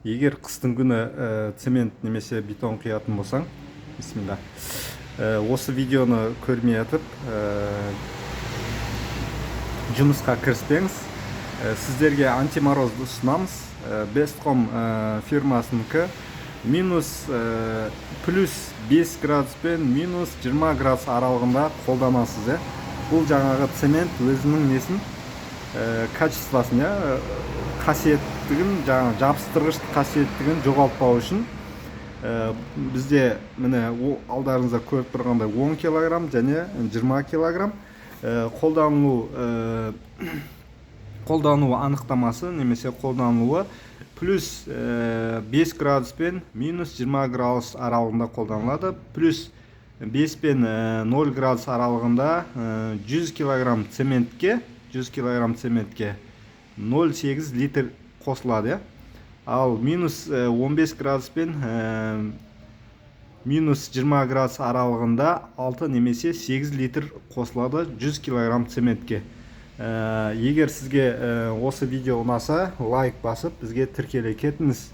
Егер қыстың күні цемент немесе бетон құятын болсаң, бисмилля, осы видеоны көрмей атып жұмысқа кіріспеңіз. Сіздерге антиморозды ұсынамыз. Бестком фирмасынікі минус плюс 5 градус пен минус 20 градус аралығында қолданасыз, иә. Бұл жаңағы цемент өзінің несін, качествосын, иә, қасиеттігін, жаңағы жабыстырғыш қасиеттігін жоғалтпау үшін бізде, міне, алдарыңызда көріп тұрғандай, 10 килограмм және 20 килограмм. Қолдану анықтамасы немесе қолданылуы плюс 5 градус пен минус 20 градус аралығында қолданылады. Плюс 5 пен 0 градус аралығында 100 килограмм цементке, 100 килограмм цементке 0,8 литр қосылады, иә. Ал минус 15 градус пен минус 20 градус аралығында 6 немесе 8 литр қосылады 100 килограмм цементке. Егер сізге осы видео ұнаса, лайк басып, бізге тіркеле кетіңіз.